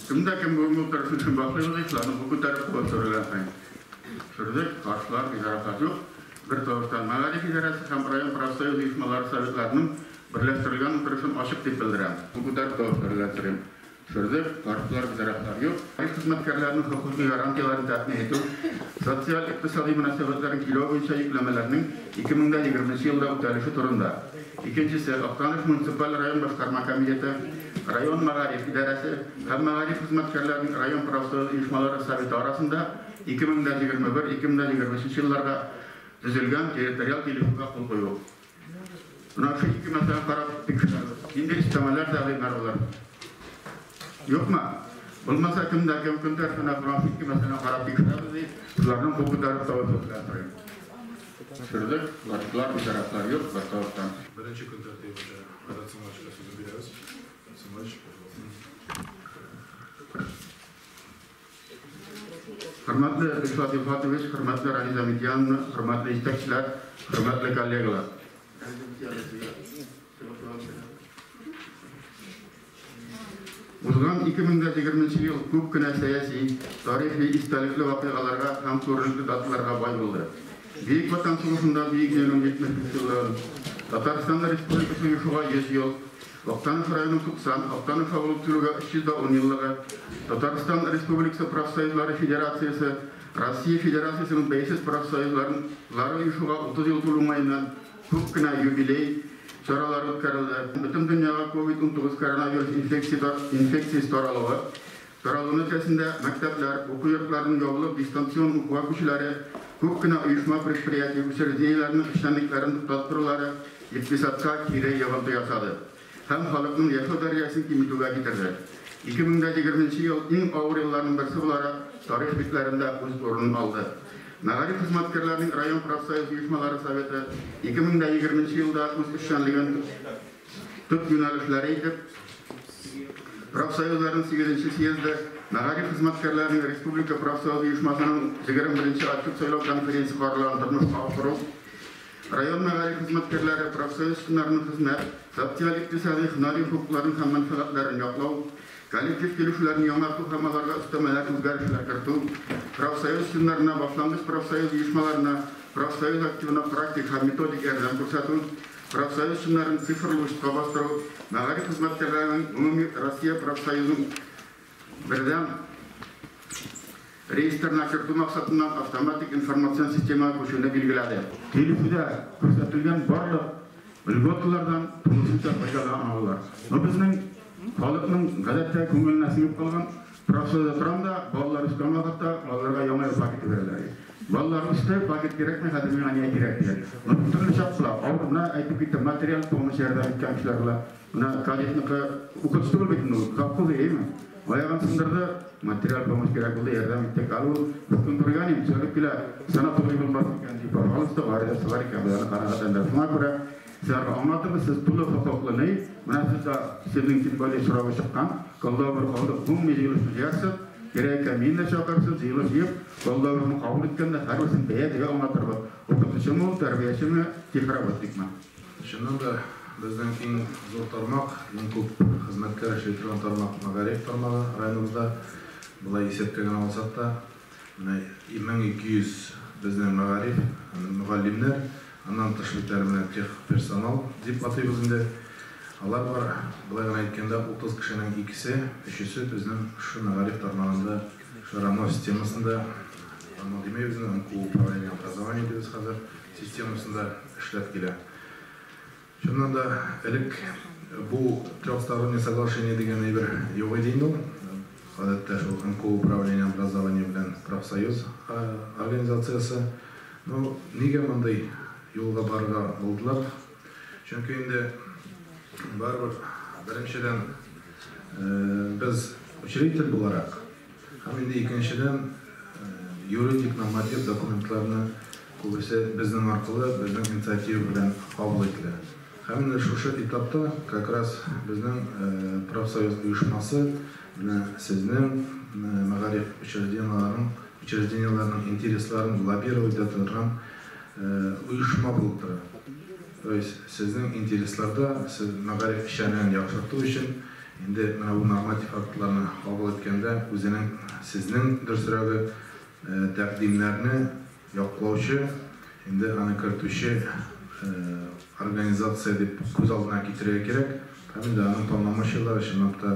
Кемдә кем бүгенге утырыш өчен башлыйбыз ди, шуларны кул күтәреп кул төшерергә. Төшердек, каршылар, битарафлар юк. Бер тавыштан Мәгариф идарәсе һәм район профсоюз оешмалары советларының берләштерелгән утырышын ачык дип белдерәм. Кул күтәреп тавыш бирергә сорыйм. Төшердек, каршылар, битарафлар юк. Мәгариф хезмәткәрләренең хокукый гарантияләрен тәэмин итү, социаль-икътисади мөнәсәбәтләрен көйләү буенча йөкләмәләрнең 2020 елда үтәлеше турында. Икенчесе, Актаныш муниципаль район башкарма комитеты, район мәгариф идарәсе һәм мәгариф хезмәткәрләренең район профсоюз оешмалары советы арасында 2021-2023 елларга төзелгән территориаль килешүгә кул кую. Менә шул ике мәсьәләне карап тикшерәбез. Нинди өстәмәләр тәкъдимнәр булыр? Юкмы? Булмаса, кем дә кем көн тәртибенә куйган шул ике мәсьәләне карап тикшерәбез ди, шуларның кул күтәреп тавыш белән сорыйм. Төшердек, каршылар, битарафлар юк, бер тавыштан. Беренче көн тәртибе буенча Айрат Саматовичка сүзен бирәбез. Саматович, пожалуйста. Хөрмәтле Ришат Илфатович, хөрмәтле Раниза Мидьяновна, хөрмәтле җитәкчеләр, хөрмәтле коллегалар. Узган 2020 ел күп кенә сәяси, тарихи, истәлекле вакыйгаларга һәм күренекле даталарга бай булды. Бөек Ватан сугышында Бөек Җиңүнең 75 еллыгын, Татарстан Республикасы оешуга 100 ел, Актаныш районының 90, Актаныш авылы төзелүгә 310 еллыгы, Татарстан Республикасы профсоюзлары федерациясе, Россия Федерациясенең бәйсез профсоюзлары оешуга 30 ел тулу уңаеннан күп кенә юбилей чаралары үткәрелде. Бөтен дөньяга COVID-19 коронавирус инфекциясе таралуы, таралу нәтиҗәсендә мәктәпләр, уку йортларының ябылып дистанцион укуга күчүләре, күп кенә оешма, предприятие, учреждениеләрнең эшчәнлекләрен туктатып торулары икътисадка кире йогынты ясады һәм халыкның яшәү дәрәҗәсен киметүгә китерде. 2020 ел иң авыр елларның берсе буларак тарих битләрендә үз урынын алды. Мәгариф хезмәткәрләренең район профсоюз оешмалары советы 2020 елда үз эшчәнлеген төп юнәлешләре итеп профсоюзларның 8 съезды, мәгариф хезмәткәрләренең республика профсоюз оешмасының 21 отчет сайлау конференция карарларын тормышка ашыру, район мәгариф хезмәткәрләре профсоюз членнарының хезмәт, социаль-икътисади, һөнәри хокукларын һәм мәнфәгатьләрен яклау, коллектив килешүләрне яңарту һәм аларга өстәмәләр, үзгәрешләр кертү, профсоюз членнарына, башлангыч профсоюз оешмаларына, профсоюз активына практик һәм методик ярдәм күрсәтү, профсоюз членнарын цифрлы учетка бастыру, мәгариф хезмәткәрләренең гомуми Россия профсоюзының бердәм реестрына кертү максатыннан автоматик информацион системага күчүне билгеләде. Килешүдә күрсәтелгән барлык льготалардан тулысынча файдалана алалар. Но безнең халыкның гадәттә күңеленә сеңеп калган профсоюзда торам да, балалар үскән вакытта балаларга яңа ел пакеты бирәләр. Балалар үсте, пакет кирәкми, хәзер миңа ни кирәк дигән. Но төрле чак була. Авыр, менә әйтеп киттем, материаль помощь ярдәм иткән кешеләр була. Менә кадетныкы укытучы түгел бит инде ул, завхоз әйеме? Аягын сындырды, материаль помощь кирәк булды, ярдәм иттек. Әле ул бер көн күргән идем, сөйләп килә, санаторий булмас икән дип, пожалуйста, гаризасы бар икән, без аны канәгатьләндерәбез. Шуңа күрә сезгә аңлатыгыз, сез тулы хокуклы ни, менә сез дә сезнең тем более соравы чыккан, коллабор кабул гомуми җыелышны җыярсыз, кирәк икән мине дә чакырырсыз, җыелыш җыеп, коллаборны кабул иткәндә һәрберсен бәя дип аңлатырбыз. Укытучымы ул, тәрбиячеме, техработникмы? Чыннан да безнең иң зур тармак, иң күп хезмәткәр эшли торган тармак мәгариф тармагы районыбызда. Болай исәпкә генә алсак та, менә 1200 безнең мәгариф, мөгаллимнәр, аннан тыш бит әле менә техперсонал дип атыйбыз инде. Алар бар, болай гына әйткәндә, 30 кешенең икесе, өчесе безнең шушы мәгариф тармагында, шушы РАНО системасында, РАНО димәйбез инде, МКУ управление образования дибез хәзер, системасында эшләп килә. Чыннан да элек бу трехстороннее соглашение дигән әйбер юк иде инде ул. Гадәттә шул МКУ управление образования белән профсоюз организациясе. Ну, нигә мондый юлга барырга булдылар? Чөнки инде барыбер беренчедән без учредитель буларак, һәм инде икенчедән юридик норматив документларны күбесе безнең аркылы, безнең инициатива белән кабул ителә. Һәм инде шушы этапта как раз безнең профсоюз оешмасы менә сезнең мәгариф учреждениеләренең интересларын лоббировать итә торган оешма булып тора. То есть сезнең интересларда, сез мәгариф эшчәнлеген яхшырту өчен Инде менә бу норматив актларны кабул иткәндә үзенең, сезнең, дөресрәге, тәкъдимнәрне яклаучы, инде аны кертүче организация дип күз алдына китерергә кирәк. Һәм инде аның полномочияләре чынлап та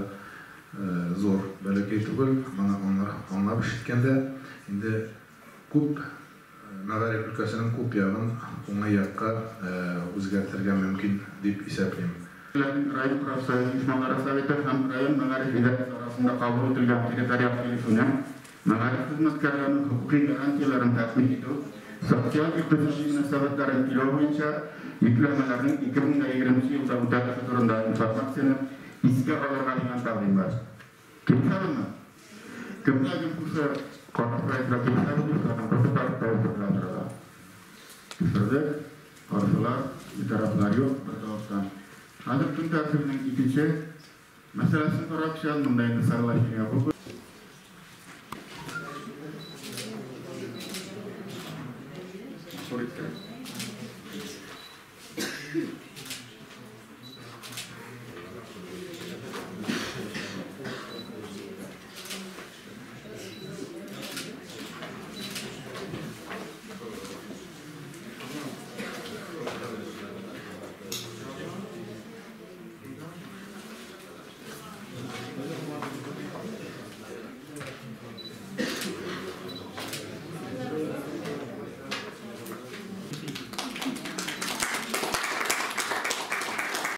зур, бәләкәй түгел. Моны аңлап эш иткәндә, инде күп мәгариф өлкәсенең күп ягын уңай якка үзгәртергә мөмкин дип исәплим. Район профсоюз оешмалары советы һәм район мәгариф идарәсе арасында кабул ителгән территориаль килешүне мәгариф хезмәткәрләренең хокукый гарантияләрен тәэмин итү, социаль-икътисади мөнәсәбәтләрен көйләү буенча йөкләмәләрнең 2020 елда үтәлеше турында информацияне искә алырга дигән тәкъдим бар. Килешәбезме? Кемдә кем шушы карар проектына килешәбез дип, аның протокол тавыш белән торырга. Төшердек. Каршылар, битарафлар юк, бер тавыштан. Хәзер көн тәртибенең икенче мәсьәләсен карап чыгабыз. Монда инде соглашение кул.